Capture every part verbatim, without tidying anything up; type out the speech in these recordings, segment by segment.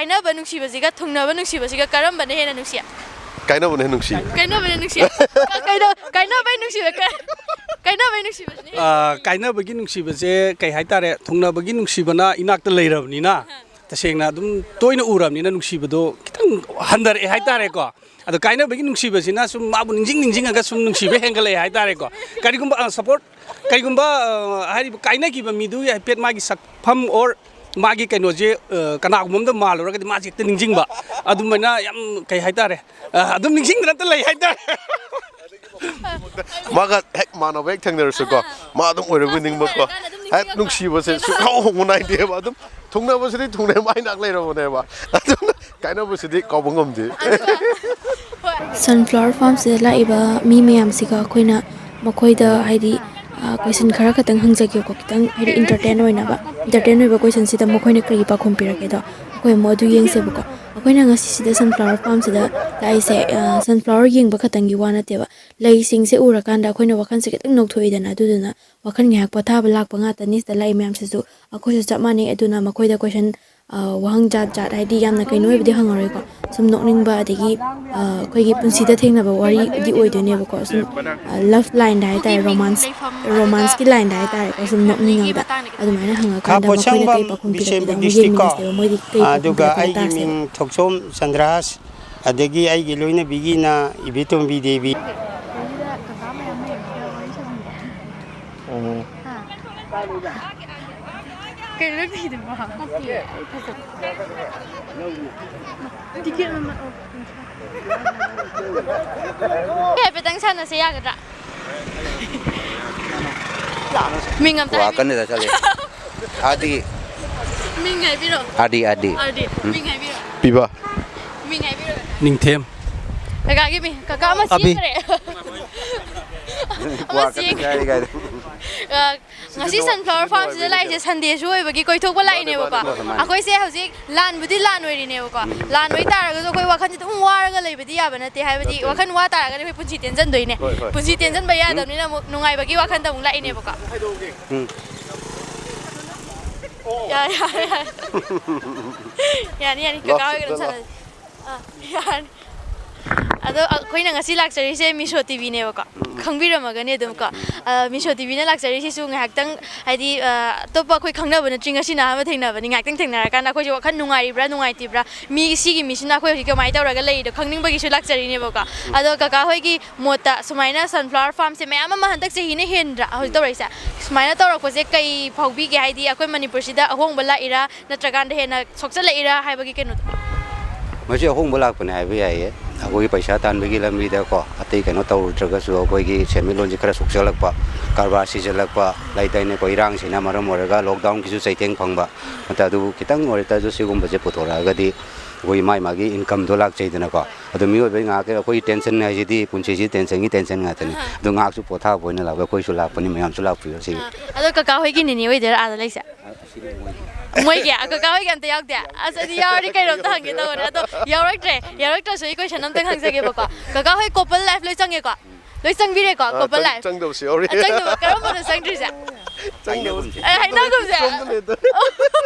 ꯀꯥꯏꯅꯕ ꯅꯨꯡꯁꯤꯕꯁꯤꯒ ꯊꯨꯡꯅꯕ ꯅꯨꯡꯁꯤꯕꯁꯤꯒ ꯀꯔꯝꯕꯅ ꯍꯦꯟꯅ ꯅꯨꯡꯁꯤ? ꯀꯥꯏꯅꯕꯅ ꯍꯦꯟꯅ ꯅꯨꯡꯁꯤ꯫ ꯀꯥꯏꯅꯕꯅ ꯅꯨꯡꯁꯤ꯫ ꯀꯥꯏꯅ-, ꯀꯥꯏꯅꯕꯩ ꯅꯨꯡꯁꯤꯕ ꯀ-, ꯀꯥꯏꯅꯕꯩ ꯅꯨꯡꯁꯤꯕꯁꯤꯅ ꯍꯦꯟꯅ ꯑ, ꯀꯥꯏꯅꯕꯒꯤ ꯅꯨꯡꯁꯤꯕꯁꯦ ꯀꯩ ꯍꯥꯏꯇꯥꯔꯦ, ꯊꯨꯡꯅꯕꯒꯤ ꯅꯨꯡꯁꯤꯕꯅ ꯏꯅꯥꯛꯇ ꯂꯩꯔꯕꯅꯤꯅ, ꯇꯁꯦꯡꯅ ꯑꯗꯨꯝ ꯇꯣꯏꯅ ꯎꯔꯕꯅꯤꯅ ꯅꯨꯡꯁꯤꯕꯗꯣ ꯈꯤꯇꯪ ꯍꯟꯊꯔꯛꯑꯦ ꯍꯥꯏꯇꯥꯔꯦꯀꯣ꯫ ꯑꯗꯣ ꯀꯥꯏꯅꯕꯒꯤ ꯅꯨꯡꯁꯤꯕꯁꯤꯅ ꯁꯨꯝ ꯃꯥꯕꯨ ꯅꯤꯡꯁꯤꯡ ꯅꯤꯡꯁꯤꯡꯉꯒ ꯁꯨꯝ ꯅꯨꯡꯁꯤꯕ ꯍꯦꯟꯒꯠꯂꯛꯑꯦ ꯍꯥꯏꯇꯥꯔꯦꯀꯣ꯫ ꯀꯔꯤꯒꯨꯝꯕ, ꯑ, support, ꯀꯔꯤꯒꯨꯝꯕ, ꯑ, ꯍꯥꯏꯔꯤꯕ ꯀꯥꯏꯅꯈꯤꯕ ꯃꯤꯗꯨꯒꯤ ꯍꯥꯏꯐꯦꯠ ꯃꯥꯒꯤ ꯁꯛꯐꯝ or ꯃꯥꯒꯤ ꯀꯩꯅꯣꯁꯦ, ꯑ, ꯀꯅꯥꯒꯨꯝꯕ ꯑꯝꯗ ꯃꯥꯜꯂꯨꯔꯒꯗꯤ ꯃꯥꯁꯦ ꯍꯦꯛꯇ ꯅꯤꯡꯁꯤꯡꯕ꯫ ꯑꯗꯨꯃꯥꯏꯅ ꯌꯥꯝ, ꯀꯩ ꯍꯥꯏꯇꯥꯔꯦ, ꯑ, ꯑꯗꯨꯝ ꯅꯤꯡꯁꯤꯡꯗꯅ ꯑꯝꯇ ꯂꯩ ꯍꯥꯏꯇꯥꯔꯦ꯫ ꯃꯥꯒ ꯍꯦꯛ ꯃꯥꯟꯅꯕ ꯍꯦꯛ ꯊꯦꯡꯅꯔꯁꯨꯀꯣ, ꯃꯥ ꯑꯗꯨꯝ ꯑꯣꯏꯔꯕꯣꯏ ꯅꯤꯡꯕꯀꯣ꯫ ꯍꯦꯛ ꯅꯨꯡꯁꯤꯕꯁꯦ ꯁꯨꯡꯍꯧ ꯍꯧꯕ ꯅꯥꯏꯗꯦꯕ꯫ ꯑꯗꯨꯝ ꯊꯨꯡꯅꯕꯁꯤꯗꯤ ꯊꯨꯡꯅꯩ, ꯃꯥꯏ ꯅꯥꯛ ꯂꯩꯔꯕꯅꯦꯕ꯫ ꯑꯗꯨꯅ ꯀꯥꯏꯅꯕꯁꯤꯗꯤ ꯀꯥꯎꯕ ꯉꯝꯗꯦ꯫ ꯑꯗꯨꯒ, ꯍꯣꯏ꯫ Sunflower Farmꯁꯤꯗ ꯂꯥꯛꯏꯕ ꯃꯤ ꯃꯌꯥꯝꯁꯤꯒ ꯑꯩꯈꯣꯏꯅ ꯃꯈꯣꯏꯗ, ꯍꯥꯏꯗꯤ, ꯑ, question ꯈꯔ ꯈꯛꯇꯪ ꯍꯪꯖꯒꯦꯀꯣ, ꯈꯤꯇꯪ, ꯍꯥꯏꯗꯤ, entertain ꯑꯣꯏꯅꯕ꯫ Entertain ꯑꯣꯏꯕ questionꯁꯤꯗ ꯃꯈꯣꯏꯅ ꯀꯔꯤ ꯄꯥꯎꯈꯨꯝ ꯄꯤꯔꯛꯀꯦꯗꯣ ꯑꯩꯈꯣꯏ ꯑꯃꯨꯛ ꯑꯗꯨ ꯌꯦꯡꯁꯦꯕꯀꯣ꯫ ꯑꯩꯈꯣꯏꯅ ꯉꯁꯤꯁꯤꯗ Sunflower Farmꯁꯤꯗ ꯂꯥꯛꯏꯁꯦ, ꯑ, sunflower ꯌꯦꯡꯕ ꯈꯛꯇꯪꯒꯤ ꯋꯥ ꯅꯠꯇꯦꯕ꯫ ꯂꯩꯁꯤꯡꯁꯦ ꯎꯔꯀꯥꯟꯗ ꯑꯩꯈꯣꯏꯅ ꯋꯥꯈꯜꯁꯦ ꯈꯤꯇꯪ ꯅꯧꯊꯣꯛꯏꯗꯅ, ꯑꯗꯨꯗꯨꯅ ꯋꯥꯈꯜ ꯉꯥꯏꯍꯥꯛ ꯄꯣꯊꯥꯕ ꯂꯥꯛꯄ ꯉꯥꯛꯇꯅꯤ꯫ ꯁꯤꯗ ꯂꯥꯛꯏ ꯃꯌꯥꯝꯁꯤꯁꯨ ꯑꯩꯈꯣꯏꯁꯨ ꯆꯞ ꯃꯥꯟꯅꯩ꯫ ꯑꯗꯨꯅ ꯃꯈꯣꯏꯗ question, ꯑ, ꯋꯥꯍꯪ ꯖꯥꯠ ꯖꯥꯠ, ꯍꯥꯏꯗꯤ ꯌꯥꯝꯅ ꯀꯩꯅꯣ ꯑꯣꯏꯕꯗꯤ ꯍꯪꯉꯔꯣꯏꯀꯣ꯫ ꯁꯨꯝ ꯅꯣꯛꯅꯤꯡꯕ, ꯑꯗꯒꯤ, ꯑ, ꯑꯩꯈꯣꯏꯒꯤ ꯄꯨꯟꯁꯤꯗ ꯊꯦꯡꯅꯕ ꯋꯥꯔꯤꯗꯤ ꯑꯣꯏꯗꯣꯏꯅꯦꯕꯀꯣ꯫ ꯁꯨꯝ, ꯑ, love lineꯗ ꯍꯥꯏꯇꯥꯔꯦ, romance, romanceꯀꯤ lineꯗ ꯍꯥꯏꯇꯥꯔꯦꯀꯣ꯫ ꯁꯨꯝ ꯅꯣꯛꯅꯤꯡꯉꯕꯗ ꯑꯗꯨꯃꯥꯏꯅ ꯍꯪꯉꯀꯥꯟꯗ ꯃꯈꯣꯏꯅ ꯀꯩ ꯄꯥꯎꯈꯨꯝ ꯄꯤꯔꯛꯀꯦꯗꯣ ꯑꯃꯨꯛ ꯌꯦꯡꯃꯤꯟꯅꯁꯦꯕ꯫ ꯃꯣꯏꯗꯤ ꯀꯩ ꯄꯥꯎꯈꯨꯝ ꯑꯗꯨꯒ ꯄꯤꯔꯛꯀꯦꯗꯣ ꯑꯃꯨꯛ ꯑꯩꯒꯤ ꯌꯦꯡꯃꯤꯟꯅꯁꯦꯕ꯫ ꯃꯤꯡ ꯊꯣꯛꯆꯣꯝ ꯆꯟꯗ꯭ꯔꯥꯁ, ꯑꯗꯒꯤ ꯑꯩꯒꯤ ꯂꯣꯏꯅꯕꯤꯒꯤꯅ ꯏꯕꯦꯇꯣꯝꯕꯤ ꯗꯦꯕꯤ꯫ ꯎꯝ꯫ ꯀꯩꯅꯣ ꯅꯪ ꯐꯤꯗꯨꯕꯣ? ꯅꯠꯇꯦ, ꯑꯩ ꯐꯖ- ꯇꯤꯀꯦꯠ ꯃꯃꯜ, ꯑꯣ, ꯍꯥꯏꯐꯦꯠꯇꯪ ꯁꯥꯟꯅꯁꯦ ꯌꯥꯒꯗ꯭ꯔꯥ? ꯃꯤꯡ ꯑꯝꯇ ꯋꯥ ꯍꯥꯏꯕꯤꯌꯨ꯫ ꯀꯟꯅꯗ ꯆꯠꯂꯦ꯫ ꯑꯥꯔꯗꯤ꯫ ꯃꯤꯡ ꯍꯥꯏꯕꯤꯔꯣ꯫ ꯑꯥꯔꯗꯤ, ꯑꯥꯔꯗꯤ꯫ ꯑꯥꯔꯗꯤ꯫ ꯎꯝ꯫ ꯃꯤꯡ ꯍꯥꯏꯕꯤꯔꯣ꯫ ꯄꯤꯕ꯫ ꯃꯤꯡ ꯍꯥꯏꯕꯤꯔꯣ꯫ ꯅꯤꯡꯊꯦꯝ꯫ ꯀꯀꯥꯒꯤ ꯃꯤꯡ꯫ ꯀꯀꯥ ꯑꯃ ꯑꯕꯤ꯫ ꯆꯦꯟꯈ꯭ꯔꯦ꯫ ꯑꯃ ꯋꯥ ꯀꯟꯅ ꯆꯦꯟꯈ꯭ꯔꯦ꯫ ꯆꯥꯏ ꯀꯥꯏꯗ꯫ ꯑ, ꯉꯁꯤ Sunflower Farmꯁꯤꯗ ꯂꯥꯛꯏꯁꯦ Sundayꯁꯨ ꯑꯣꯏꯕꯒꯤ ꯀꯣꯏꯊꯣꯛꯄ ꯂꯥꯛꯏꯅꯦꯕꯀꯣ꯫ ꯃꯥꯅꯦ, ꯃꯥꯅꯦ꯫ ꯑꯩꯈꯣꯏꯁꯦ ꯍꯧꯖꯤꯛ ꯂꯥꯟꯕꯨꯗꯤ ꯂꯥꯟ ꯑꯣꯏꯔꯤꯅꯦꯕꯀꯣ꯫ ꯎꯝ꯫ ꯂꯥꯟ ꯑꯣꯏꯇꯥꯔꯒꯁꯨ ꯑꯩꯈꯣꯏ ꯋꯥꯈꯜꯁꯦ ꯑꯗꯨꯝ ꯋꯥꯔꯒ ꯂꯩꯕꯗꯤ ꯌꯥꯕ ꯅꯠꯇꯦ꯫ ꯍꯥꯏꯕꯗꯤ ꯅꯠꯇꯦ꯫ ꯋꯥꯈꯜ ꯋꯥ ꯇꯥꯔꯒꯗꯤ ꯑꯩꯈꯣꯏ ꯄꯨꯟꯁꯤ ꯇꯦꯟꯖꯟꯗꯣꯏꯅꯦ꯫ ꯍꯣꯏ, ꯍꯣꯏ꯫ ꯄꯨꯟꯁꯤ ꯇꯦꯟꯖꯟꯕ ꯎꯝ꯫ ꯌꯥꯗꯕꯅꯤꯅ ꯑꯃꯨꯛ ꯅꯨꯡꯉꯥꯏꯕꯒꯤ ꯋꯥꯈꯜꯗ ꯑꯃꯨꯛ ꯂꯥꯛꯏꯅꯦꯕꯀꯣ꯫ ꯎꯝ꯫ ꯌꯥꯔꯦ, ꯌꯥꯔꯦ, ꯌꯥꯔꯦ꯫ ꯌꯥꯅꯤ, ꯌꯥꯅꯤ, ꯀꯀꯥ ꯍꯣꯏꯒ ꯑꯗꯨꯝ ꯂꯥꯛꯁꯤꯗ ꯂꯥꯛ꯫ ꯁꯥꯟꯅꯁꯤ꯫ ꯑꯥ, ꯌꯥꯔꯅꯤ꯫ ꯑꯗꯣ ꯑꯩꯈꯣꯏꯅ ꯉꯁꯤ ꯂꯥꯛꯆꯔꯤꯁꯦ ꯃꯤꯁꯣ ꯇꯤꯚꯤꯅꯦꯕꯀꯣ꯫ ꯈꯪꯕꯤꯔꯝꯃꯒꯅꯤ ꯑꯗꯨꯝ ꯀꯣ꯫ ꯑ, ꯃꯤꯁꯣ ꯇꯤꯚꯤꯅ ꯂꯥꯛꯆꯔꯤꯁꯤꯁꯨ ꯉꯥꯏꯍꯥꯛꯇꯪ, ꯍꯥꯏꯗꯤ, ꯑ, ꯑꯇꯣꯞꯄ ꯑꯩꯈꯣꯏ ꯈꯪꯅꯕ ꯅꯠꯇ꯭ꯔꯤ, ꯉꯁꯤꯅ ꯑꯍꯥꯟꯕ ꯊꯦꯡꯅꯕꯅꯤ꯫ ꯉꯥꯏꯍꯥꯛꯇꯪ ꯊꯦꯡꯅꯔꯀꯥꯟꯗ ꯑꯩꯈꯣꯏꯁꯨ ꯋꯥꯈꯜ ꯅꯨꯡꯉꯥꯏꯔꯤꯕ꯭ꯔꯥ, ꯅꯨꯡꯉꯥꯏꯇ꯭ꯔꯤꯕ꯭ꯔꯥ, ꯃꯤ ꯁꯤꯒꯤ ꯃꯤꯁꯤꯅ ꯑꯩꯈꯣꯏ ꯍꯧꯖꯤꯛ ꯀꯃꯥꯏꯅ ꯇꯧꯔꯒ ꯂꯩꯔꯤꯗꯣ ꯈꯪꯅꯤꯡꯕꯒꯤꯁꯨ ꯂꯥꯛꯆꯔꯤꯅꯦꯕꯀꯣ꯫ ꯑꯗꯣ ꯀꯀꯥ ꯍꯣꯏꯒꯤ ꯃꯣꯠꯇ ꯁꯨꯃꯥꯏꯅ sunflower farmꯁꯦ ꯃꯌꯥꯝ ꯑꯃ ꯍꯟꯗꯛ ꯆꯍꯤꯅ ꯍꯦꯟꯗ꯭ꯔꯥ ꯍꯧꯖꯤꯛ ꯇꯧꯔꯛꯏꯁꯦ? ꯁꯨꯃꯥꯏꯅ ꯇꯧꯔꯛꯄꯁꯦ ꯀꯩ ꯐꯥꯎꯕꯤꯒꯦ? ꯍꯥꯏꯗꯤ ꯑꯩꯈꯣꯏ ꯃꯅꯤꯄꯨꯔꯁꯤꯗ ꯑꯍꯣꯡꯕ ꯂꯥꯛꯏꯔꯥ, ꯅꯠꯇ꯭ꯔꯀꯥꯟꯗ ꯍꯦꯟꯅ ꯁꯣꯛꯆꯜꯂꯛꯏꯔꯥ ꯍꯥꯏꯕꯒꯤ ꯀꯩꯅꯣꯗꯣ? ꯃꯁꯤ ꯑꯍꯣꯡꯕ ꯂꯥꯛꯄꯅꯦ ꯍꯥꯏꯕ ꯌꯥꯏꯌꯦ꯫ ꯑꯩꯈꯣꯏꯒꯤ ꯄꯩꯁꯥ ꯇꯥꯟꯕꯒꯤ ꯂꯝꯕꯤꯗꯀꯣ, ꯑꯇꯩ ꯀꯩꯅꯣ ꯇꯧꯔꯨꯗ꯭ꯔꯒꯁꯨ ꯑꯩꯈꯣꯏꯒꯤ ꯁꯦꯟꯃꯤꯠꯂꯣꯟꯁꯦ ꯈꯔ ꯁꯣꯛꯆꯜꯂꯛꯄ, ꯀꯔꯕꯥꯔ ꯁꯤꯖꯜꯂꯛꯄ ꯂꯩꯗꯥꯏꯅꯦꯀꯣ, ꯏꯔꯥꯡꯁꯤꯅ ꯃꯔꯝ ꯑꯣꯏꯔꯒ lockdownꯒꯤꯁꯨ ꯆꯩꯊꯦꯡ ꯐꯪꯕ꯫ ꯃꯇꯝ ꯑꯗꯨꯕꯨ ꯈꯤꯇꯪ ꯑꯣꯏꯔꯇꯁꯨ ꯁꯤꯒꯨꯝꯕꯁꯦ ꯄꯨꯊꯣꯔꯛꯑꯒꯗꯤ ꯑꯩꯈꯣꯏꯒꯤ ꯃꯥꯏ ꯃꯥꯒꯤ incomeꯗꯣ ꯂꯥꯛꯆꯩꯗꯅꯀꯣ꯫ ꯑꯗꯣ ꯃꯤꯑꯣꯏꯕꯒꯤ ꯉꯥꯏꯍꯥꯛꯀꯤ ꯑꯩꯈꯣꯏꯒꯤ tension ꯍꯥꯏꯁꯤꯗꯤ ꯄꯨꯟꯁꯤꯁꯤ tensionꯒꯤ tension ꯉꯥꯛꯇꯅꯤ꯫ ꯑꯗꯣ ꯉꯥꯏꯍꯥꯛꯁꯨ ꯄꯣꯊꯥꯕ ꯑꯣꯏꯅ ꯂꯥꯛꯄ, ꯑꯩꯈꯣꯏꯁꯨ ꯂꯥꯛꯄꯅꯤ, ꯃꯌꯥꯝꯁꯨ ꯂꯥꯛꯄꯤꯌꯨ ꯁꯤ꯫ ꯑꯥ, ꯑꯗꯣ ꯀꯀꯥ ꯍꯣꯏꯒꯤ ꯅꯤꯅꯦ ꯑꯣꯏꯗꯣꯏꯔꯥ ꯑꯥꯗ ꯂꯩꯁꯦ? ꯃꯣꯏꯒꯤ? ꯑ, ꯀꯀꯥ ꯍꯣꯏꯒꯤ ꯑꯝꯇ ꯌꯥꯎꯗꯦ? ꯑꯁ, ꯑꯗꯨ ꯌꯥꯎꯔꯗꯤ ꯀꯩꯅꯣꯝꯇ ꯍꯪꯒꯦ ꯇꯧꯕꯅꯦ꯫ ꯑꯗꯣ ꯌꯥꯎꯔꯛꯇ꯭ꯔꯦ꯫ ꯌꯥꯎꯔꯛꯇ꯭ꯔꯁꯨ ꯑꯩ question ꯑꯝꯇꯪ ꯍꯪꯖꯒꯦꯕꯀꯣ꯫ ꯀꯀꯥ ꯍꯣꯏ couple life ꯂꯣꯏ ꯆꯪꯉꯦꯀꯣ? ꯂꯣꯏ ꯆꯪꯕꯤꯔꯦꯀꯣ, ꯑ, couple ꯆꯪ-, life? ꯆꯪꯗꯕꯁꯨ ꯌꯥꯎꯔꯤ꯫ ꯑ, ꯆꯪꯗꯕ, ꯀꯔꯝꯕꯅꯣ ꯆꯪꯗ꯭ꯔꯤꯁꯦ? ꯆꯪꯗꯕꯁꯦ꯫ ꯑꯦ, ꯍꯩꯅꯧꯒꯨꯝꯁꯦ? ꯁꯣꯝꯗ ꯂꯩꯗ꯫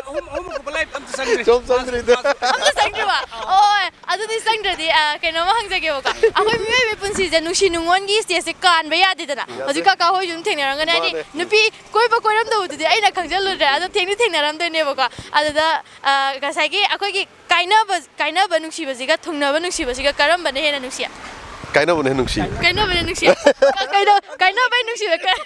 ꯑꯍꯨꯝ, ꯑꯍꯨꯝ couple life ꯑꯝꯇ ꯆꯪꯗ꯭ꯔꯤ꯫ ꯁꯣꯝ ꯆꯪꯗ꯭ꯔꯤꯗ꯫ ꯑꯝꯇ ꯆꯪꯗ꯭ꯔꯤꯕ? ꯑꯣ, ꯑꯗꯨꯗꯤ ꯆꯪꯗ꯭ꯔꯗꯤ, ꯑ, ꯀꯩꯅꯣꯝꯃ ꯍꯪꯖꯒꯦꯕꯀꯣ꯫ ꯑꯩꯈꯣꯏ ꯃꯤꯑꯣꯏꯕꯩ ꯄꯨꯟꯁꯤꯁꯦ ꯅꯨꯡꯁꯤ ꯅꯨꯡꯉꯣꯟꯒꯤ stageꯁꯦ ꯀꯥꯟꯕ ꯌꯥꯗꯦꯗꯅ꯫ ꯌꯥꯗꯦ꯫ ꯍꯧꯖꯤꯛ ꯀꯀꯥ ꯍꯣꯏꯁꯨ ꯑꯗꯨꯝ ꯊꯦꯡꯅꯔꯝꯒꯅꯤ꯫ ꯍꯥꯏꯗꯤ ꯃꯥꯅꯦ꯫ ꯅꯨꯄꯤ ꯀꯣꯏꯕ ꯀꯣꯏꯔꯝꯗꯕꯗꯨꯗꯤ ꯑꯩꯅ ꯈꯪꯖꯜꯂꯨꯗ꯭ꯔꯦ꯫ ꯑꯗꯣ ꯊꯦꯡꯗꯤ ꯊꯦꯡꯅꯔꯝꯗꯣꯏꯅꯦꯕꯀꯣ꯫ ꯑꯗꯨꯗ, ꯑ, ꯉꯁꯥꯏꯒꯤ ꯑꯩꯈꯣꯏꯒꯤ ꯀꯥꯏꯅꯕ, ꯀꯥꯏꯅꯕ ꯅꯨꯡꯁꯤꯕꯁꯤꯒ ꯊꯨꯡꯅꯕ ꯅꯨꯡꯁꯤꯕꯁꯤꯒ ꯀꯔꯝꯕꯅ ꯍꯦꯟꯅ ꯅꯨꯡꯁꯤ? ꯀꯥꯏꯅꯕꯅ ꯍꯦꯟꯅ ꯅꯨꯡꯁꯤ꯫ ꯀꯥꯏꯅꯕꯅ ꯅꯨꯡꯁꯤ꯫ ꯀ-, ꯀꯩꯅꯣ, ꯀꯥꯏꯅꯕꯩ ꯅꯨꯡꯁꯤꯕ ꯀ-,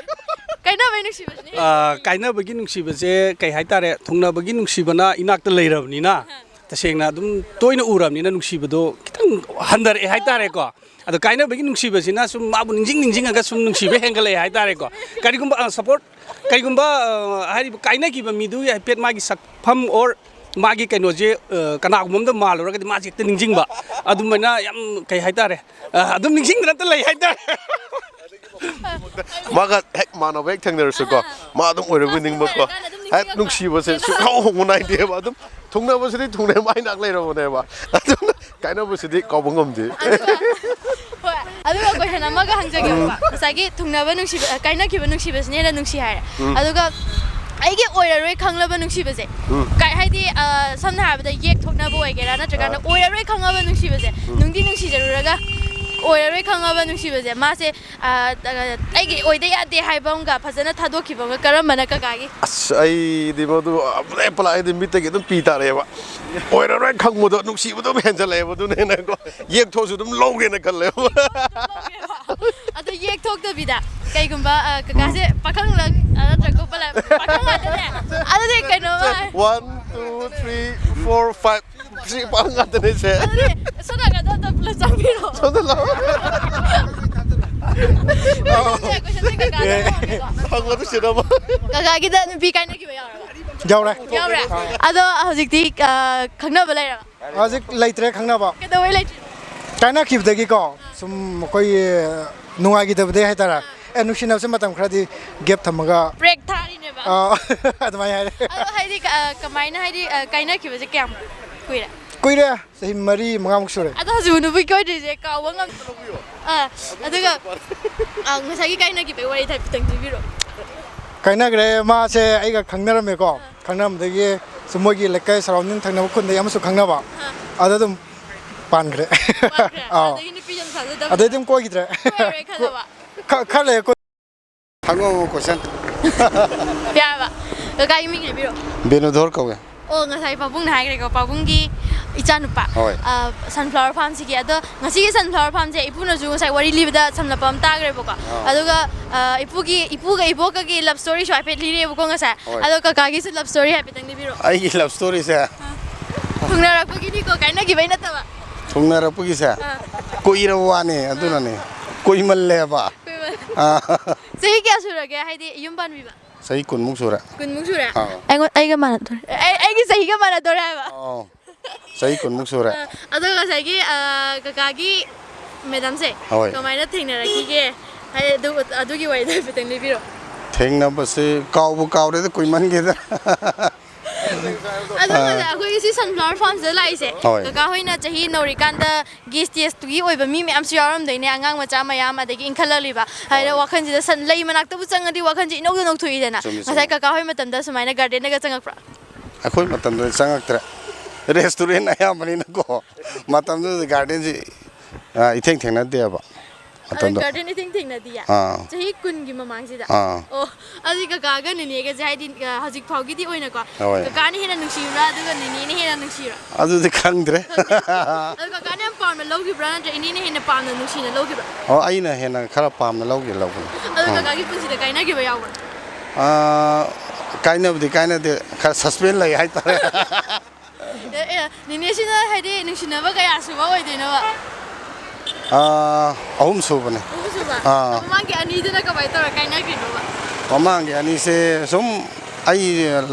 ꯀꯥꯏꯅꯕꯩ ꯅꯨꯡꯁꯤꯕꯁꯤꯅ ꯍꯦꯟꯅ ꯑ, ꯅꯨꯡꯁꯤ꯫ ꯀꯥꯏꯅꯕꯒꯤ ꯅꯨꯡꯁꯤꯕꯁꯦ ꯀꯩ ꯍꯥꯏꯇꯥꯔꯦ, ꯊꯨꯡꯅꯕꯒꯤ ꯅꯨꯡꯁꯤꯕꯅ ꯏꯅꯥꯛꯇ ꯂꯩꯔꯕꯅꯤꯅ, ꯑꯍꯥ꯫ ꯇꯁꯦꯡꯅ ꯑꯗꯨꯝ ꯇꯣꯏꯅ ꯎꯔꯕꯅꯤꯅ ꯅꯨꯡꯁꯤꯕꯗꯣ ꯈꯤꯇꯪ ꯍꯟꯊꯔꯛꯑꯦ ꯍꯥꯏꯇꯥꯔꯦꯀꯣ꯫ ꯑꯗꯣ ꯀꯥꯏꯅꯕꯒꯤ ꯅꯨꯡꯁꯤꯕꯁꯤꯅ ꯁꯨꯝ ꯃꯥꯕꯨ ꯅꯤꯡꯁꯤꯡ ꯅꯤꯡꯁꯤꯡꯉꯒ ꯁꯨꯝ ꯅꯨꯡꯁꯤꯕ ꯍꯦꯟꯒꯠꯂꯛꯑꯦ ꯍꯥꯏꯇꯥꯔꯦꯀꯣ꯫ ꯀꯔꯤꯒꯨꯝꯕ, ꯑ, support, ꯀꯔꯤꯒꯨꯝꯕ, ꯑ, ꯍꯥꯏꯔꯤꯕ ꯀꯥꯏꯅꯈꯤꯕ ꯃꯤꯗꯨꯒꯤ ꯍꯥꯏꯐꯦꯠ ꯃꯥꯒꯤ ꯁꯛꯐꯝ or ꯃꯥꯒꯤ ꯀꯩꯅꯣꯁꯦ, ꯑ, ꯀꯅꯥꯒꯨꯝꯕ ꯑꯝꯗ ꯃꯥꯜꯂꯨꯔꯒꯗꯤ ꯃꯥꯁꯦ ꯍꯦꯛꯇ ꯅꯤꯡꯁꯤꯡꯕ꯫ ꯑꯗꯨꯃꯥꯏꯅ ꯌꯥꯝ, ꯀꯩ ꯍꯥꯏꯇꯥꯔꯦ, ꯑ, ꯑꯗꯨꯝ ꯅꯤꯡꯁꯤꯡꯗꯅ ꯑꯝꯇ ꯂꯩ ꯍꯥꯏꯇꯥꯔꯦ꯫ ꯃꯥꯒ ꯍꯦꯛ ꯃꯥꯟꯅꯕ ꯍꯦꯛ ꯊꯦꯡꯅꯔꯁꯨꯀꯣ, ꯑꯥ, ꯑꯥ꯫ ꯃꯥ ꯑꯗꯨꯝ ꯑꯣꯏꯔꯕꯣꯏ ꯃꯥꯁꯦ ꯅꯤꯡꯕꯀꯣ꯫ ꯑꯣꯏꯔꯀꯥꯟꯗ ꯑꯗꯨꯝ ꯍꯦꯛ ꯅꯤꯡꯁꯤꯡꯉꯛꯄ꯫ ꯅꯨꯡꯁꯤꯕꯁꯦ ꯁꯨꯡꯍꯧ ꯍꯧꯕ ꯅꯥꯏꯗꯦꯕ꯫ ꯑꯗꯨꯝ ꯊꯨꯡꯅꯕꯁꯤꯗꯤ ꯊꯨꯡꯅꯩ, ꯃꯥꯏ ꯅꯥꯛ ꯂꯩꯔꯕꯅꯦꯕ꯫ ꯑꯗꯨꯅ ꯀꯥꯏꯅꯕꯁꯤꯗꯤ ꯀꯥꯎꯕ ꯉꯝꯗꯦ꯫ ꯑꯗꯨꯒ, ꯍꯣꯏ, ꯑꯗꯨꯒ question ꯑꯃꯒ ꯍꯪꯖꯒꯦꯕꯀꯣ꯫ ꯎꯝ꯫ ꯉꯁꯥꯏꯒꯤ ꯊꯨꯡꯅꯕ ꯅꯨꯡꯁꯤꯕ, ꯀꯥꯏꯅꯈꯤꯕ ꯅꯨꯡꯁꯤꯕꯁꯤꯅ ꯍꯦꯟꯅ ꯅꯨꯡꯁꯤ ꯍꯥꯏꯔꯦ꯫ ꯎꯝ꯫ ꯑꯗꯨꯒ ꯑꯩꯒꯤ ꯑꯣꯏꯔꯔꯣꯏ ꯈꯪꯂꯕ ꯅꯨꯡꯁꯤꯕꯁꯦ, ꯎꯝ꯫ ꯀꯥꯏ-, ꯍꯥꯏꯗꯤ, ꯑ, ꯁꯝꯅ ꯍꯥꯏꯔꯕꯗ ꯌꯦꯛ ꯊꯣꯛꯅꯕ ꯑꯣꯏꯒꯦꯔꯥ, ꯅꯠꯇ꯭ꯔꯒꯅ ꯑꯥ꯫ ꯑꯣꯏꯔꯔꯣꯏ ꯈꯪꯉꯕ ꯅꯨꯡꯁꯤꯕꯁꯦ, ꯎꯝ꯫ ꯅꯨꯡꯗꯤ ꯅꯨꯡꯁꯤꯖꯔꯨꯔꯒ ꯑꯣꯏꯔꯔꯣꯏ ꯈꯪꯉꯕ ꯅꯨꯡꯁꯤꯕꯁꯦ, ꯃꯥꯁꯦ, ꯑ, ꯑ, ꯑꯩꯒꯤ ꯑꯣꯏꯗ ꯌꯥꯗꯦ ꯍꯥꯏꯕ ꯑꯃꯒ ꯐꯖꯅ ꯊꯥꯗꯣꯛꯈꯤꯕ ꯑꯃꯒ, ꯀꯔꯝꯕꯅ ꯀꯀꯥꯒꯤ? ꯑꯁ, ꯑꯩꯗꯤ ꯃꯗꯨ ꯑꯃꯨꯛ ꯍꯦꯛ ꯄꯜꯂꯛꯑꯗꯤ ꯃꯤꯠꯇꯒꯤ ꯑꯗꯨꯝ ꯄꯤ ꯇꯥꯔꯛꯑꯦꯕ꯫ ꯑꯣꯏꯔꯔꯣꯏ ꯈꯪꯕꯗꯣ, ꯅꯨꯡꯁꯤꯕꯗꯣ ꯑꯗꯨꯝ ꯍꯦꯟꯖꯜꯂꯛꯑꯦꯕ꯫ ꯑꯗꯨꯅ ꯍꯦꯟꯅꯀꯣ, ꯌꯦꯛ ꯊꯣꯛꯑꯁꯨ ꯑꯗꯨꯝ ꯂꯧꯒꯦꯅ ꯈꯜꯂꯦꯕ꯫ ꯑꯗꯣ ꯌꯦꯛ ꯊꯣꯛꯇꯕꯤꯗ ꯀꯩꯒꯨꯝꯕ, ꯑ, ꯀꯀꯥꯁꯦ ꯄꯥꯈꯪꯂ, ꯑ, ꯅꯠꯇ꯭ꯔꯒ ꯀꯣꯄꯜꯂ? ꯄꯥꯈꯪ ꯉꯥꯛꯇꯅꯦ꯫ ꯑꯗꯨꯗꯤ ꯀꯩꯅꯣꯃ One, two, three, four, five, six ꯄꯥꯈꯪ ꯉꯥꯛꯇꯅꯦ ꯁꯦ꯫ ꯑꯗꯨꯗꯤ ꯁꯣꯝ ꯅꯥꯀꯟꯗ ꯑꯝꯇ ꯄꯨꯂꯞ ꯆꯪꯕꯤꯔꯣ꯫ ꯁꯣꯝꯗ ꯂꯥꯛꯑꯣ꯫ Questionꯁꯦ, questionꯁꯦ ꯀꯀꯥꯗ ꯑꯦ, ꯍꯪꯉꯒꯦꯀꯣ꯫ ꯍꯪꯉꯣ ꯑꯗꯨ ꯁꯤꯗ ꯑꯃ꯫ ꯀꯀꯥꯒꯤꯗ ꯅꯨꯄꯤ ꯀꯥꯏꯅꯈꯤꯕ ꯌꯥꯎꯔꯕ? ꯌꯥꯎꯔꯦ꯫ ꯌꯥꯎꯔꯦ? ꯑꯗꯣ ꯍꯧꯖꯤꯛꯇꯤ, ꯑ, ꯈꯪꯅꯕ ꯂꯩꯔꯕ? ꯍꯧꯖꯤꯛ ꯂꯩꯇ꯭ꯔꯦ ꯈꯪꯅꯕ꯫ ꯀꯩꯗꯧꯕꯩ ꯂꯩꯇ꯭ꯔꯤꯅꯣ? ꯀꯥꯏꯅꯈꯤꯕꯗꯒꯤꯀꯣ, ꯁꯨꯝ ꯑꯩꯈꯣꯏ ꯅꯨꯡꯉꯥꯏꯈꯤꯗꯕꯗꯒꯤ ꯍꯥꯏꯇꯥꯔꯦ꯫ ꯑꯦ, ꯅꯨꯡꯁꯤꯅꯕꯁꯦ ꯃꯇꯝ ꯈꯔꯗꯤ gap ꯊꯝꯃꯒ, Break ꯊꯥꯔꯤꯅꯦꯕ꯫ ꯑ, ꯑꯗꯨꯃꯥꯏꯅ ꯍꯥꯏꯔꯦ꯫ ꯑꯗꯣ ꯍꯥꯏꯗꯤ, ꯑ, ꯀꯃꯥꯏꯅ ꯍꯥꯏꯗꯤ, ꯑ, ꯀꯥꯏꯅꯈꯤꯕꯁꯦ ꯀꯌꯥꯝ ꯀꯨꯏꯔꯦ? ꯀꯨꯏꯔꯦ, ꯆꯍꯤ ꯃꯔꯤ ꯃꯉꯥꯃꯨꯛ ꯁꯨꯔꯦ꯫ ꯑꯗꯣ ꯍꯧꯖꯤꯛ ꯅꯨꯄꯤ ꯀꯣꯏꯗ꯭ꯔꯤꯁꯦ ꯀꯥꯎꯕ ꯉꯝ-, ꯑ, ꯑꯗꯨꯒ, ꯑ, ꯉꯁꯥꯏꯒꯤ ꯀꯥꯏꯅꯈꯤꯕꯒꯤ ꯋꯥꯔꯤꯗꯣ ꯍꯥꯏꯐꯦꯠꯇꯪ ꯂꯤꯕꯤꯔꯣ꯫ ꯀꯥꯏꯅꯈ꯭ꯔꯦ, ꯃꯥꯁꯦ ꯑꯩꯒ ꯈꯪꯅꯔꯝꯃꯦꯀꯣ꯫ ꯈꯪꯅꯔꯝꯕꯗꯒꯤ ꯁꯨꯝ ꯃꯣꯏꯒꯤ ꯂꯩꯀꯥꯏ surrounding ꯊꯪꯅꯕ ꯈꯨꯟꯗꯒꯤ ꯑꯃꯁꯨ ꯈꯪꯅꯕ꯫ ꯑꯥ꯫ ꯑꯗ ꯑꯗꯨꯝ ꯄꯥꯟꯈ꯭ꯔꯦ꯫ ꯄꯥꯟꯈ꯭ꯔꯦ? ꯑꯥꯎ꯫ ꯑꯗꯒꯤ ꯅꯨꯄꯤ ꯑꯗꯨꯝ ꯊꯥꯖꯗꯕ? ꯑꯗꯩ ꯑꯗꯨꯝ ꯀꯣꯏꯈꯤꯗ꯭ꯔꯦ꯫ ꯀꯣꯏꯔꯔꯣꯏ ꯈꯜꯂꯕ? ꯈ-, ꯈꯔ ꯂꯩꯔꯦ ꯀꯣꯏ-, ꯍꯪꯉꯣ, ꯍꯪꯉꯣ, question꯫ ꯌꯥꯔꯕ? ꯀꯀꯥꯒꯤ ꯃꯤꯡ ꯍꯥꯏꯕꯤꯔꯣ꯫ ꯕꯦꯅꯨꯙꯣꯔ ꯀꯧꯋꯦ꯫ ꯑꯣ, ꯉꯁꯥꯏ ꯄꯥꯕꯨꯡꯅ ꯍꯥꯏꯈ꯭ꯔꯦꯀꯣ, ꯄꯥꯕꯨꯡꯒꯤ ꯏꯆꯥꯅꯨꯄꯥ꯫ ꯍꯣꯏ꯫ ꯑ, sunflower farmꯁꯤꯒꯤ꯫ ꯑꯗꯣ ꯉꯁꯤꯒꯤ sunflower farmꯁꯦ ꯏꯄꯨꯅꯁꯨ ꯉꯁꯥꯏ ꯋꯥꯔꯤ ꯂꯤꯕꯗ ꯁꯝꯂꯞꯄ ꯑꯃ ꯇꯥꯈ꯭ꯔꯦꯕꯀꯣ꯫ ꯑꯥ꯫ ꯑꯗꯨꯒ, ꯑ, ꯏꯄꯨꯒꯤ, ꯏꯄꯨꯒ ꯏꯕꯣꯛꯀꯒꯤ love storyꯁꯨ ꯍꯥꯏꯐꯦꯠ ꯂꯤꯔꯦꯕꯀꯣ ꯉꯁꯥꯏ꯫ ꯍꯣꯏ꯫ ꯑꯗꯣ ꯀꯀꯥꯒꯤꯁꯨ love story ꯍꯥꯏꯐꯦꯠꯇꯪ ꯂꯤꯕꯤꯔꯣ꯫ ꯑꯩꯒꯤ love storyꯁꯦ? ꯑ, ꯊꯨꯡꯅꯔꯛꯄꯒꯤꯅꯤꯀꯣ, ꯀꯥꯏꯅꯈꯤꯕꯩ ꯅꯠꯇꯕ꯫ ꯊꯨꯡꯅꯔꯛꯄꯒꯤꯁꯦ? ꯑꯥ꯫ ꯀꯨꯏꯔꯕ ꯋꯥꯅꯤ, ꯑꯗꯨꯅꯅꯦ꯫ ꯑꯥ꯫ ꯀꯨꯏꯃꯜꯂꯦꯕ꯫ ꯀꯨꯏꯃꯜ-, ꯑꯥ꯫ ꯆꯍꯤ ꯀꯌꯥ ꯁꯨꯔꯒꯦ? ꯍꯥꯏꯗꯤ ꯌꯨꯝ ꯄꯥꯟꯕꯤꯕ? ꯆꯍꯤ ꯀꯨꯟꯃꯨꯛ ꯁꯨꯔꯦ꯫ ꯀꯨꯟꯃꯨꯛ ꯁꯨꯔꯦ? ꯑꯥ꯫ ꯑꯩꯉꯣꯟ-, ꯑꯩꯒ ꯃꯥꯟꯅꯗꯣꯔꯦ꯫ ꯑꯩ, ꯑꯩꯒꯤ ꯆꯍꯤꯒ ꯃꯥꯟꯅꯗꯣꯔꯦ ꯍꯥꯏꯕ? ꯑꯥꯎ꯫ ꯆꯍꯤ ꯀꯨꯟꯃꯨꯛ ꯁꯨꯔꯦ꯫ ꯑ, ꯑꯗꯣ ꯉꯁꯥꯏꯒꯤ, ꯑ, ꯀꯀꯥꯒꯤ madamꯁꯦ ꯍꯣꯏ꯫ ꯀꯃꯥꯏꯅ ꯊꯦꯡꯅꯔꯛꯈꯤꯒꯦ? ꯍꯥꯏꯗꯤ ꯑꯗꯨ, ꯑꯗꯨꯒꯤ ꯋꯥꯔꯤꯗꯣ ꯍꯥꯏꯐꯦꯠꯇꯪ ꯂꯤꯕꯤꯔꯣ꯫ ꯊꯦꯡꯅꯕꯁꯦ ꯀꯥꯎꯕꯨ ꯀꯥꯎꯔꯦꯗ, ꯀꯨꯏꯃꯟꯒꯦꯗ꯫ ꯑꯗꯣ ꯑꯥ꯫ ꯍꯧꯖꯤꯛ ꯑꯩꯈꯣꯏꯒꯤ ꯁꯤ ꯁꯟꯐ꯭ꯂꯥꯋꯔ ꯐꯥꯔꯝꯁꯤꯗ ꯂꯥꯛꯏꯁꯦ, ꯍꯣꯏ꯫ ꯀꯀꯥ ꯍꯣꯏꯅ ꯆꯍꯤ ꯅꯧꯔꯤꯀꯥꯟꯗꯒꯤ ꯁ꯭ꯇꯦꯖꯇꯨꯒꯤ ꯑꯣꯏꯕ ꯃꯤ ꯃꯌꯥꯝꯁꯨ ꯌꯥꯎꯔꯝꯗꯣꯏꯅꯦ, ꯑꯉꯥꯡ ꯃꯆꯥ ꯃꯌꯥꯝ, ꯑꯗꯒꯤ ꯏꯟꯈꯠꯂꯛꯂꯤꯕ꯫ ꯍꯥꯏꯗꯤ ꯍꯣꯏ꯫ ꯋꯥꯈꯜꯁꯤꯗ ꯁꯟ-, ꯂꯩ ꯃꯅꯥꯛꯇꯕꯨ ꯆꯪꯉꯗꯤ ꯋꯥꯈꯜꯁꯦ ꯏꯅꯧꯗ ꯅꯧꯊꯣꯛꯏꯗꯅ꯫ ꯆꯨꯝꯃꯤ, ꯉꯁꯥꯏ ꯆꯨꯝꯃꯤ꯫ ꯀꯀꯥ ꯍꯣꯏ ꯃꯇꯝꯗ ꯁꯨꯃꯥꯏꯅ ꯒꯥꯔꯗꯦꯟꯗꯒ ꯆꯪꯉꯛꯄ꯭ꯔꯥ? ꯑꯩꯈꯣꯏ ꯃꯇꯝꯗꯗꯤ ꯆꯪꯉꯛꯇ꯭ꯔꯦ꯫ ꯔꯦꯁꯇꯨꯔꯦꯟ ꯑꯌꯥꯝꯕꯅꯤꯅꯀꯣ, ꯃꯇꯝꯗꯨꯗ ꯒꯥꯔꯗꯦꯟꯁꯤ, ꯑ, ꯏꯊꯦꯡ ꯊꯦꯡꯅꯗꯦꯕ ꯑꯗꯣ ꯃꯇꯝꯗꯣ꯫ ꯒꯥꯔꯗꯦꯟ ꯏꯊꯦꯡ ꯊꯦꯡꯅꯗꯤꯌꯦ? ꯑꯥ꯫ ꯆꯍꯤ ꯀꯨꯟꯒꯤ ꯃꯃꯥꯡꯁꯤꯗ? ꯑꯥ꯫ ꯑꯣ, ꯑꯗꯨꯗꯤ ꯀꯀꯥꯒ ꯅꯦꯅꯦꯒꯁꯦ ꯍꯥꯏꯗꯤ, ꯑ, ꯍꯧꯖꯤꯛ ꯐꯥꯎꯒꯤꯗꯤ ꯑꯣꯏꯅꯀꯣ, ꯍꯣꯏ꯫ ꯀꯀꯥꯅ ꯍꯦꯟꯅ ꯅꯨꯡꯁꯤꯕ꯭ꯔꯥ, ꯑꯗꯨꯒ ꯅꯦꯅꯦꯅ ꯍꯦꯟꯅ ꯅꯨꯡꯁꯤꯕ꯭ꯔꯥ? ꯑꯗꯨꯗꯤ ꯈꯪꯗ꯭ꯔꯦ꯫ ꯈꯪꯗꯦ꯫ ꯑꯗꯣ ꯀꯀꯥꯅ ꯌꯥꯝ ꯄꯥꯝꯅ ꯂꯧꯈꯤꯕ꯭ꯔꯥ, ꯅꯠꯇ꯭ꯔꯒ ꯏꯅꯦꯅ ꯍꯦꯟꯅ ꯄꯥꯝꯅ ꯅꯨꯡꯁꯤꯅ ꯂꯧꯈꯤꯕ꯭ꯔꯥ? ꯑꯣ, ꯑꯩꯅ ꯍꯦꯟꯅ ꯈꯔ ꯄꯥꯝꯅ ꯂꯧꯈꯤ, ꯂꯧꯕꯅꯤ꯫ ꯑꯗꯣ ꯎꯝ꯫ ꯀꯀꯥꯒꯤ ꯄꯨꯟꯁꯤꯗ ꯀꯥꯏꯅꯈꯤꯕ ꯌꯥꯎꯕ꯭ꯔꯥ? ꯑꯥ, ꯀꯥꯏꯅꯕꯗꯤ ꯀꯥꯏꯅꯗꯦ, ꯈꯔ ꯁꯁꯄꯦꯟ ꯂꯩ ꯍꯥꯏꯇꯥꯔꯦ꯫ ꯑꯦ, ꯑꯦ, ꯅꯦꯅꯦꯁꯤꯅ ꯍꯥꯏꯗꯤ ꯅꯨꯡꯁꯤꯅꯕ ꯀꯌꯥ ꯁꯨꯕ ꯑꯣꯏꯗꯣꯏꯅꯣꯕ? ꯑꯥ, ꯑꯍꯨꯝ ꯁꯨꯕꯅꯦ꯫ ꯑꯍꯨꯝ ꯁꯨꯕ? ꯑꯥ꯫ ꯃꯃꯥꯡꯒꯤ ꯑꯅꯤꯗꯨꯅ ꯀꯃꯥꯏꯅ ꯇꯧꯔ ꯀꯥꯏꯅꯈ꯭ꯔꯤꯅꯣꯕ? ꯃꯃꯥꯡꯒꯤ ꯑꯅꯤꯁꯦ ꯁꯨꯝ ꯑꯩ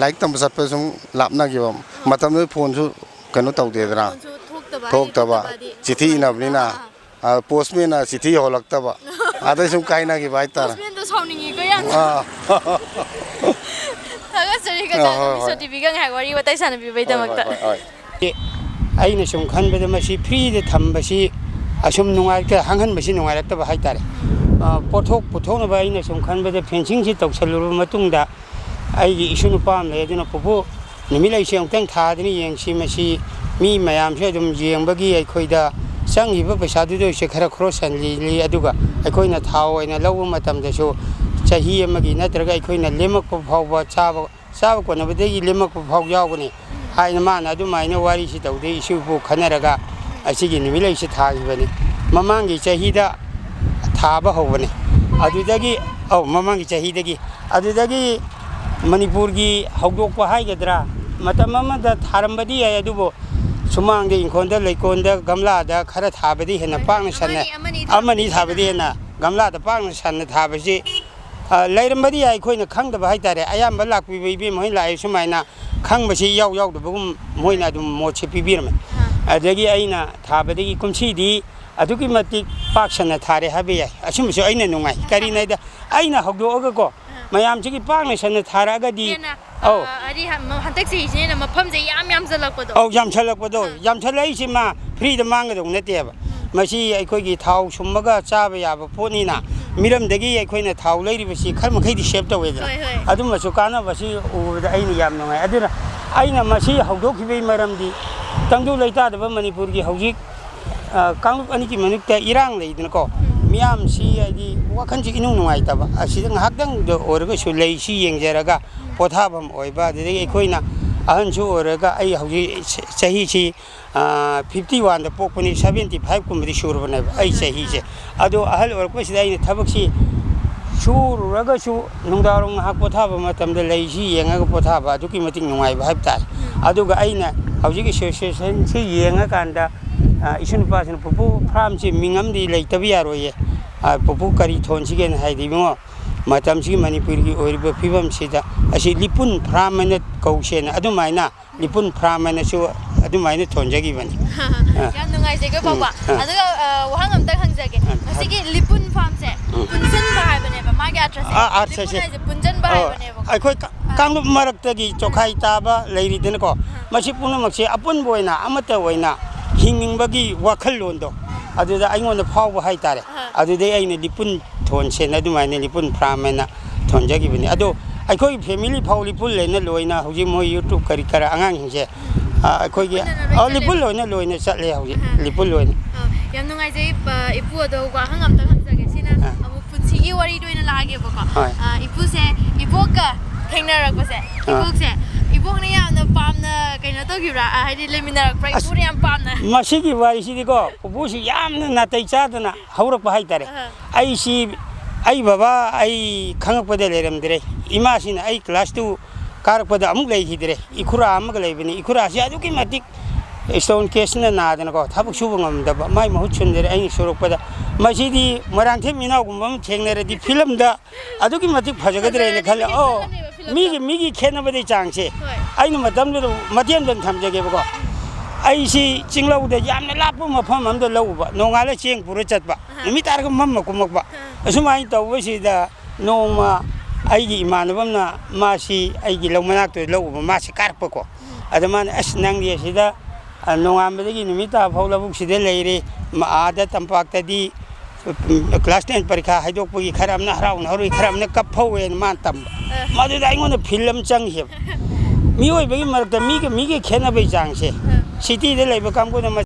ꯂꯥꯏꯔꯤꯛ ꯇꯝꯕ ꯆꯠꯄ ꯁꯨꯝ ꯂꯥꯞꯅꯈꯤꯕ꯫ ꯑꯥ꯫ ꯃꯇꯝꯗꯨꯗ ꯐꯣꯟꯁꯨ ꯀꯩꯅꯣ ꯇꯧꯗꯦꯗꯅ꯫ ꯐꯣꯟꯁꯨ ꯊꯣꯛꯇꯕ, ꯊꯣꯛꯇꯕ꯫ ꯍꯥꯏꯗꯤ ꯆꯤꯊꯤ ꯏꯅꯕꯅꯤꯅ꯫ ꯑꯥ, ꯑꯥ꯫ ꯑ, ꯄꯣꯁꯃꯦꯟꯅ ꯆꯤꯊꯤ ꯌꯧꯍꯜꯂꯛꯇꯕ꯫ ꯑꯗꯩ ꯁꯨꯝ ꯀꯥꯏꯅꯈꯤꯕ ꯍꯥꯏꯇꯥꯔꯦ꯫ ꯄꯣꯁꯃꯦꯟꯗꯣ ꯁꯥꯎꯅꯤꯡꯉꯤꯀꯣ ꯌꯥꯝꯅ꯫ ꯑꯥ꯫ ꯊꯥꯒꯠꯆꯔꯤ ꯀꯀꯥ, ꯑꯥ, ꯍꯣꯏ, ꯍꯣꯏ꯫ ꯁꯣꯇꯤ ꯕꯤꯒꯪ ꯍꯥꯏ ꯋꯥꯔꯤ ꯋꯥꯇꯥꯏ ꯁꯥꯟꯅꯕꯤꯕꯩꯗꯃꯛꯇ꯫ ꯍꯣꯏ, ꯍꯣꯏ, ꯍꯣꯏ, ꯍꯣꯏ꯫ ꯑꯩꯅ ꯁꯨꯝ ꯈꯟꯕꯗ ꯃꯁꯤ ꯐ꯭ꯔꯤꯗ ꯊꯝꯕꯁꯤ ꯑꯁꯨꯝ ꯅꯨꯡꯉꯥꯏꯔꯛꯇ-, ꯍꯥꯡꯍꯟꯕꯁꯤ ꯅꯨꯡꯉꯥꯏꯔꯛꯇꯕ ꯍꯥꯏꯇꯥꯔꯦ꯫ ꯑ, ꯄꯣꯠꯊꯣꯛ ꯄꯨꯊꯣꯛꯅꯕ ꯑꯩꯅ ꯁꯨꯝ ꯈꯟꯕꯗ ꯐꯦꯟꯁꯤꯡꯁꯤ ꯇꯧꯁꯜꯂꯨꯔꯕ ꯃꯇꯨꯡꯗ ꯑꯩꯒꯤ ꯏꯁꯨ ꯅꯨꯄꯥ ꯑꯃ ꯂꯩ, ꯑꯗꯨꯅ, "ꯄꯨꯄꯨ, ꯅꯨꯃꯤꯠ ꯂꯩꯁꯦ ꯑꯃꯨꯛꯇꯪ ꯊꯥꯗꯅ ꯌꯦꯡꯁꯤ, ꯃꯁꯤ ꯃꯤ ꯃꯌꯥꯝꯁꯨ ꯑꯗꯨꯝ ꯌꯦꯡꯕꯒꯤ ꯑꯩꯈꯣꯏꯗ ꯆꯪꯈꯤꯕ ꯄꯩꯁꯥꯗꯨꯗ ꯑꯣꯏꯔꯁꯨ ꯈꯔ ꯈ꯭ꯔꯣꯁ ꯆꯜꯂꯤ, ꯑꯗꯨꯒ ꯑꯩꯈꯣꯏꯅ ꯊꯥꯎ ꯑꯣꯏꯅ ꯂꯧꯕ ꯃꯇꯝꯗꯁꯨ ꯆꯍꯤ ꯑꯃꯒꯤ ꯅꯠꯇ꯭ꯔꯒ ꯑꯩꯈꯣꯏꯅ ꯂꯦꯝꯃꯛꯄ ꯐꯥꯎꯕ ꯆꯥꯕ, ꯆꯥꯕ ꯀꯣꯟꯅꯕꯗꯒꯤ ꯂꯦꯝꯃꯛꯄ ꯐꯥꯎ ꯌꯥꯎꯒꯅꯤ" ꯍꯥꯏꯅ ꯃꯥꯅ ꯑꯗꯨꯃꯥꯏꯅ ꯋꯥꯔꯤꯁꯤ ꯇꯧꯗꯦ꯫ ꯏꯁꯨꯕꯨ ꯈꯟꯅꯔꯒ ꯑꯁꯤꯒꯤ ꯅꯨꯃꯤꯠ ꯂꯩꯁꯤ ꯊꯥꯈꯤꯕꯅꯤ꯫ ꯃꯃꯥꯡꯒꯤ ꯆꯍꯤꯗ ꯊꯥꯕ ꯍꯧꯕꯅꯤ꯫ ꯑꯗꯨꯗꯒꯤ, ꯑꯧ, ꯃꯃꯥꯡꯒꯤ ꯆꯍꯤꯗꯒꯤ꯫ ꯑꯗꯨꯗꯒꯤ ꯃꯅꯤꯄꯨꯔꯒꯤ ꯍꯧꯗꯣꯛꯄ ꯍꯥꯏꯒꯗ꯭ꯔꯥ, ꯃꯇꯝ ꯑꯃꯗ ꯊꯥꯔꯝꯕꯗꯤ ꯌꯥꯏ, ꯑꯗꯨꯕꯨ ꯁꯨꯃꯥꯡꯗ, ꯏꯪꯈꯣꯜꯗ, ꯂꯩꯀꯣꯜꯗ, ꯒꯝꯂꯥꯗ ꯈꯔ ꯊꯥꯕꯗꯤ ꯍꯦꯟꯅ ꯄꯥꯛꯅ ꯁꯟꯅ-, ꯑꯃꯅꯤ, ꯑꯃꯅꯤ ꯊꯥꯕꯗꯤ ꯊꯥꯕꯗꯤ ꯍꯦꯟꯅ ꯒꯝꯂꯥꯗ ꯄꯥꯛꯅ ꯁꯟꯅ ꯊꯥꯕꯁꯤ ꯑ, ꯂꯩꯔꯝꯕꯗꯤ ꯌꯥꯏ, ꯑꯩꯈꯣꯏꯅ ꯈꯪꯗꯕ ꯍꯥꯏꯇꯥꯔꯦ꯫ ꯑꯌꯥꯝꯕ ꯂꯥꯛꯄꯤꯕ ꯏꯕꯦꯝꯃ ꯍꯣꯏ ꯂꯥꯛꯑꯦ, ꯁꯨꯃꯥꯏꯅ ꯈꯪꯕꯁꯤ ꯏꯌꯥꯎ ꯌꯥꯎꯗꯕꯒꯨꯝ ꯃꯣꯏꯅ ꯑꯗꯨꯝ ꯃꯣꯠꯁꯦ ꯄꯤꯕꯤꯔꯝꯃꯦ꯫ ꯑꯥ꯫ ꯑꯗꯒꯤ ꯑꯩꯅ ꯊꯥꯕꯗꯒꯤ ꯀꯨꯝꯁꯤꯗꯤ ꯑꯗꯨꯛꯀꯤ ꯃꯇꯤꯛ ꯄꯥꯛ ꯁꯟꯅ ꯊꯥꯔꯦ ꯍꯥꯏꯕ ꯌꯥꯏ꯫ ꯑꯁꯨꯝꯕꯁꯨ ꯑꯩꯅ ꯅꯨꯡꯉꯥꯏ꯫ ꯀꯔꯤꯅꯣ ꯍꯥꯏꯗ, ꯑꯩꯅ ꯍꯧꯗꯣꯛꯑꯒꯀꯣ, ꯑꯥ꯫ ꯃꯌꯥꯝꯁꯤꯒꯤ ꯄꯥꯛꯅ ꯁꯟꯅ ꯊꯥꯔꯛꯑꯒꯗꯤ, ꯍꯦꯟꯅ ꯑꯧ꯫ ꯑ, ꯑꯔꯤ ꯍꯟ- ꯃ- ꯍꯟꯗꯛ ꯆꯍꯤꯁꯤꯅ ꯍꯦꯟꯅ ꯃꯐꯝꯁꯦ ꯌꯥꯝ ꯌꯥꯝꯁꯜꯂꯛꯄꯗꯣ꯫ ꯑꯧ, ꯌꯥꯝꯁꯜꯂꯛꯄꯗꯣ꯫ ꯌꯥꯝꯁꯜꯂꯛꯏꯁꯤ ꯃꯥ ꯐ꯭ꯔꯤꯗ ꯃꯥꯡꯒꯗꯧ ꯅꯠꯇꯦꯕ꯫ ꯃꯁꯤ ꯑꯩꯈꯣꯏꯒꯤ ꯊꯥꯎ ꯁꯨꯝꯃꯒ ꯆꯥꯕ ꯌꯥꯕ ꯄꯣꯠꯅꯤꯅ, ꯃꯤꯔꯝꯗꯒꯤ ꯑꯩꯈꯣꯏꯅ ꯊꯥꯎ ꯂꯩꯔꯤꯕꯁꯤ ꯈꯔ ꯃꯈꯩꯗꯤ ꯁꯦꯞ ꯇꯧꯋꯦꯗꯅ꯫ ꯍꯣꯏ, ꯍꯣꯏ꯫ ꯑꯗꯨꯝꯕꯁꯨ ꯀꯥꯟꯅꯕꯁꯤ ꯎꯕꯗ ꯑꯩꯅ ꯌꯥꯝ ꯅꯨꯡꯉꯥꯏ꯫ ꯑꯗꯨꯅ ꯑꯩꯅ ꯃꯁꯤ ꯍꯧꯗꯣꯛꯈꯤꯕꯒꯤ ꯃꯔꯝꯗꯤ, ꯇꯪꯗꯨ ꯂꯩꯇꯥꯗꯕ ꯃꯅꯤꯄꯨꯔꯒꯤ ꯍꯧꯖꯤꯛ, ꯑ, ꯀꯥꯡꯂꯨꯞ ꯑꯅꯤꯒꯤ ꯃꯔꯛꯇ ꯏꯔꯥꯡ ꯂꯩꯗꯅꯀꯣ, ꯃꯤꯌꯥꯝꯁꯤ ꯍꯥꯏꯗꯤ ꯋꯥꯈꯜꯁꯤ ꯏꯅꯨꯡ ꯅꯨꯡꯉꯥꯏꯇꯕ꯫ ꯑꯁꯤꯗ ꯉꯥꯏꯍꯥꯛꯇꯪꯗ ꯑꯣꯏꯔꯒꯁꯨ ꯂꯩꯁꯤ ꯌꯦꯡꯖꯔꯒ ꯄꯣꯊꯥꯐꯝ ꯑꯣꯏꯕ, ꯑꯗꯨꯗꯒꯤ ꯑꯩꯈꯣꯏꯅ ꯑꯍꯟꯁꯨ ꯑꯣꯏꯔꯒ, ꯑꯩ ꯍꯧꯖꯤꯛ ꯆ-, ꯆꯍꯤꯁꯤ, ꯑ, ꯐꯤꯐꯇꯤ ꯋꯥꯟꯗ ꯄꯣꯛꯄꯅꯤ, ꯁꯚꯦꯟꯇꯤ ꯐꯥꯏꯚ ꯀꯨꯝꯕꯗꯤ ꯁꯨꯔꯕꯅꯦꯕ ꯑꯩ ꯆꯍꯤꯁꯦ꯫ ꯑꯗꯣ ꯑꯍꯜ ꯑꯣꯏꯔꯛꯄꯁꯤꯗ ꯑꯩꯅ ꯊꯕꯛꯁꯤ ꯁꯨꯔꯨꯔꯒꯁꯨ ꯅꯨꯡꯗꯥꯡꯋꯥꯏꯔꯝ ꯉꯥꯏꯍꯥꯛ ꯄꯣꯊꯥꯕ ꯃꯇꯝꯗ ꯂꯩꯁꯤ ꯌꯦꯡꯉꯒ ꯄꯣꯊꯥꯕ ꯑꯗꯨꯛꯀꯤ ꯃꯇꯤꯛ ꯅꯨꯡꯉꯥꯏꯕ ꯍꯥꯏꯕ ꯇꯥꯔꯦ꯫ ꯑꯗꯨꯒ ꯑꯩꯅ ꯍꯧꯖꯤꯛ ꯑꯦꯁꯣꯁꯤꯌꯦꯁꯟꯁꯤ ꯌꯦꯡꯉꯀꯥꯟꯗ, ꯑ, ꯏꯁꯨ ꯅꯨꯄꯥꯁꯤꯅ, "ꯄꯨꯄꯨ, ꯐꯥꯔꯝꯁꯤ ꯃꯤꯡ ꯑꯃꯗꯤ ꯂꯩꯇꯕ ꯌꯥꯔꯣꯏꯌꯦ꯫ ꯑ, ꯄꯨꯄꯨ, ꯀꯔꯤ ꯊꯣꯟꯁꯤꯒꯦꯅ?" ꯍꯥꯏꯗꯤ, "ꯏꯕꯨꯡꯉꯣ, ꯃꯇꯝꯁꯤꯒꯤ ꯃꯅꯤꯄꯨꯔꯒꯤ ꯑꯣꯏꯔꯤꯕ ꯐꯤꯕꯝꯁꯤꯗ ꯑꯁꯤ ꯂꯤꯄꯨꯟ ꯐꯥꯔꯝ ꯍꯥꯏꯅ ꯀꯧꯁꯦꯅ" ꯑꯗꯨꯃꯥꯏꯅ ꯂꯤꯄꯨꯟ ꯐꯥꯔꯝ ꯍꯥꯏꯅꯁꯨ ꯑꯗꯨꯃꯥꯏꯅ ꯊꯣꯟꯖꯈꯤꯕꯅꯤ꯫ ꯑ꯫ ꯌꯥꯝ ꯅꯨꯡꯉꯥꯏꯖꯩꯀꯣ, ꯄꯥꯎꯕ꯫ ꯎꯝ, ꯑ꯫ ꯑꯗꯨꯒ, ꯑ, ꯋꯥꯍꯪ ꯑꯝꯇꯪ ꯍꯪꯖꯒꯦ꯫ ꯑ, ꯉꯁꯤꯒꯤ ꯂꯤꯄꯨꯟ ꯐꯥꯔꯝꯁꯦ, ꯎꯝ꯫ ꯄꯨꯟꯁꯤꯟꯕ ꯍꯥꯏꯕꯅꯦꯕ ꯃꯥꯒꯤ ꯑꯥꯔꯊꯁꯦ꯫ ꯑ, ꯑꯥꯔꯊꯁꯦ꯫ ꯂꯤꯄꯨꯟ ꯍꯥꯏꯁꯦ ꯄꯨꯟꯁꯤꯟꯕ ꯑꯣ, ꯍꯥꯏꯕꯅꯦꯕꯀꯣ꯫ ꯑꯩꯈꯣꯏ ꯀ-, ꯀꯥꯡꯂꯨꯞ ꯃꯔꯛꯇꯒꯤ ꯆꯣꯈꯥꯏ ꯇꯥꯕ ꯂꯩꯔꯤꯗꯅꯀꯣ, ꯃꯁꯤ ꯄꯨꯝꯅꯃꯛꯁꯦ ꯑꯄꯨꯟꯕ ꯑꯣꯏꯅ, ꯑꯃꯠꯇ ꯑꯣꯏꯅ ꯍꯤꯡꯅꯤꯡꯕꯒꯤ ꯋꯥꯈꯜꯂꯣꯟꯗꯣ, ꯑꯗꯨꯗ ꯑꯩꯉꯣꯟꯗ ꯐꯥꯎꯕ ꯍꯥꯏꯇꯥꯔꯦ꯫ ꯑꯗꯨꯗꯩ ꯑꯩꯅ ꯂꯤꯄꯨꯟ ꯊꯣꯟꯁꯦꯅ ꯑꯗꯨꯃꯥꯏꯅ ꯂꯤꯄꯨꯟ ꯐꯥꯔꯝ ꯍꯥꯏꯅ ꯊꯣꯟꯖꯈꯤꯕꯅꯤ꯫ ꯑꯗꯣ ꯑꯩꯈꯣꯏ ꯐꯦꯃꯤꯂꯤ ꯐꯥꯎ ꯂꯤꯄꯨꯟ ꯂꯩꯅ ꯂꯣꯏꯅ ꯍꯧꯖꯤꯛ ꯃꯣꯏ ꯌꯨꯇ꯭ꯌꯨꯕ ꯀꯔꯤ ꯀꯔꯥ ꯑꯉꯥꯡꯁꯤꯡꯁꯦ, ꯑ, ꯑꯩꯈꯣꯏꯒꯤ, ꯂꯤꯄꯨꯟ ꯂꯣꯏꯅ ꯂꯣꯏ ꯑ, ꯆꯠꯂꯦ꯫ ꯂꯤꯄꯨꯟ ꯂꯣꯏꯅ ꯂꯣꯏꯅ ꯆꯠꯂꯦ ꯍꯧꯖꯤꯛ, ꯑ꯫ ꯂꯤꯄꯨꯟ ꯂꯣꯏꯅ꯫ ꯑ, ꯌꯥꯝ ꯅꯨꯡꯉꯥꯏꯖꯩ꯫ ꯑ, ꯏꯄꯨ, ꯑꯗꯣ ꯋꯥꯍꯪ ꯑꯝꯇꯪ ꯍꯪꯖꯒꯦ꯫ ꯁꯤꯅ ꯑ꯫ ꯑꯃꯨꯛ ꯄꯨꯟꯁꯤꯒꯤ ꯋꯥꯔꯤꯗ ꯑꯣꯏꯅ ꯂꯥꯛꯑꯒꯦꯕꯀꯣ꯫ ꯍꯣꯏ꯫ ꯑ, ꯏꯄꯨꯁꯦ, ꯏꯕꯣꯛꯀ ꯊꯦꯡꯅꯔꯛꯄꯁꯦ, ꯑ꯫ ꯏꯕꯣꯛꯁꯦ, ꯏꯕꯣꯛꯅ ꯌꯥꯝꯅ ꯄꯥꯝꯅ ꯀꯩꯅꯣ ꯇꯧꯈꯤꯕ꯭ꯔꯥ? ꯑ, ꯍꯥꯏꯗꯤ ꯂꯩꯃꯤꯟꯅꯔꯛꯄ꯭ꯔꯥ? ꯑꯁ, ꯏꯄꯨꯅ ꯌꯥꯝ ꯄꯥꯝꯅ꯫ ꯃꯁꯤꯒꯤ ꯋꯥꯔꯤꯁꯤꯗꯤꯀꯣ, ꯄꯨꯄꯨꯁꯤ ꯌꯥꯝꯅ ꯅꯥꯇꯩ ꯆꯥꯗꯅ ꯍꯧꯔꯛꯄ ꯍꯥꯏꯇꯥꯔꯦ꯫ ꯑꯍ꯫ ꯑꯩꯁꯤ, ꯑꯩ ꯕꯕꯥ ꯑꯩ ꯈꯪꯉꯛꯄꯗ ꯂꯩꯔꯝꯗ꯭ꯔꯦ꯫ ꯏꯃꯥꯁꯤꯅ ꯑꯩ ꯀ꯭ꯂꯥꯁ ꯇꯨ ꯀꯥꯔꯛꯄꯗ ꯑꯃꯨꯛ ꯂꯩꯈꯤꯗ꯭ꯔꯦ꯫ ꯏꯈꯨꯔꯥ ꯑꯃꯒ ꯂꯩꯕꯅꯤ꯫ ꯏꯈꯨꯔꯥꯁꯤ ꯑꯗꯨꯛꯀꯤ ꯃꯇꯤꯛ ꯁ꯭ꯇꯣꯟ ꯀꯦꯁꯅ ꯅꯥꯗꯅꯀꯣ, ꯊꯕꯛ ꯁꯨꯕ ꯉꯝꯗꯕ, ꯃꯥꯏ ꯃꯍꯨꯠ ꯁꯤꯟꯖꯔꯦ ꯑꯩꯅ ꯁꯨꯔꯛꯄꯗ꯫ ꯃꯁꯤꯗꯤ ꯃꯣꯏꯔꯥꯡꯊꯦꯝ ꯏꯅꯥꯎꯒꯨꯝꯕ ꯑꯃ ꯊꯦꯡꯅꯔꯗꯤ ꯐꯤꯂꯝꯗ ꯑꯗꯨꯛꯀꯤ ꯃꯇꯤꯛ ꯐꯖꯒꯗ꯭ꯔꯦꯅ ꯈꯜꯂꯦ꯫ ꯑꯣ, ꯃꯤꯒꯤ, ꯃꯤꯒꯤ ꯈꯦꯠꯅꯕꯗꯤ ꯆꯥꯡꯁꯦ꯫ ꯍꯣꯏ꯫ ꯑꯩꯅ ꯃꯇꯝꯗꯨꯗ ꯃꯇꯦꯛ ꯑꯃꯇꯪ ꯊꯝꯖꯒꯦꯕꯀꯣ꯫ ꯑꯩꯁꯤ ꯆꯤꯡꯂꯧꯗ ꯌꯥꯝꯅ ꯂꯥꯞꯄ ꯃꯐꯝ ꯑꯃꯗ ꯂꯧ ꯎꯕ, ꯅꯣꯡꯉꯥꯜꯂ ꯆꯦꯡ ꯄꯨꯔ ꯆꯠꯄ, ꯅꯨꯃꯤꯠ ꯇꯥꯔꯒ ꯃꯝꯃ ꯀꯨꯝꯃꯛꯄ꯫ ꯑꯁꯨꯃꯥꯏꯅ ꯇꯧꯕꯁꯤꯗ ꯅꯣꯡꯃ ꯑꯩꯒꯤ ꯏꯃꯥꯟꯅꯕ ꯑꯃꯅ, ꯃꯥꯁꯤ ꯑꯩꯒꯤ ꯂꯧ ꯃꯅꯥꯛꯇꯨꯗ ꯂꯧ ꯎꯕ, ꯃꯥꯁꯤ ꯀꯥꯔꯛꯄꯀꯣ꯫ ꯑꯗ ꯃꯥꯅ, "ꯑꯁ, ꯅꯪꯗꯤ ꯑꯁꯤꯗ, ꯑ, ꯅꯣꯡꯉꯥꯟꯕꯗꯒꯤ ꯅꯨꯃꯤꯠ ꯇꯥꯕ ꯐꯥꯎ ꯂꯧꯕꯨꯛꯁꯤꯗ ꯂꯩꯔꯦ, ꯃ-, ꯑꯥꯗ ꯇꯝꯄꯥꯛꯇꯗꯤ, ꯎꯝ, ꯀ꯭ꯂꯥꯁ ꯇꯦꯟ ꯄꯔꯤꯈꯥ ꯍꯥꯏꯗꯣꯛꯄꯒꯤ ꯈꯔ ꯑꯃꯅ ꯍꯔꯥꯎꯅ ꯍꯧꯔꯤ, ꯈꯔ ꯑꯃꯅ ꯀꯞꯐꯧꯋꯦꯅ" ꯃꯥꯅ ꯇꯝꯕ꯫ ꯑ꯫ ꯃꯗꯨꯗ ꯑꯩꯉꯣꯟꯗ ꯐꯤꯜ ꯑꯃ ꯆꯪꯈꯤꯕ꯫ ꯃꯤꯑꯣꯏꯕꯒꯤ ꯃꯔꯛꯇ ꯃꯤꯒ ꯃꯤꯒ ꯈꯦꯠꯅꯕꯒꯤ ꯆꯥꯡꯁꯦ꯫ ꯑ꯫ ꯁꯤꯇꯤꯗ ꯂꯩꯕ ꯀꯥꯡꯕꯨꯅ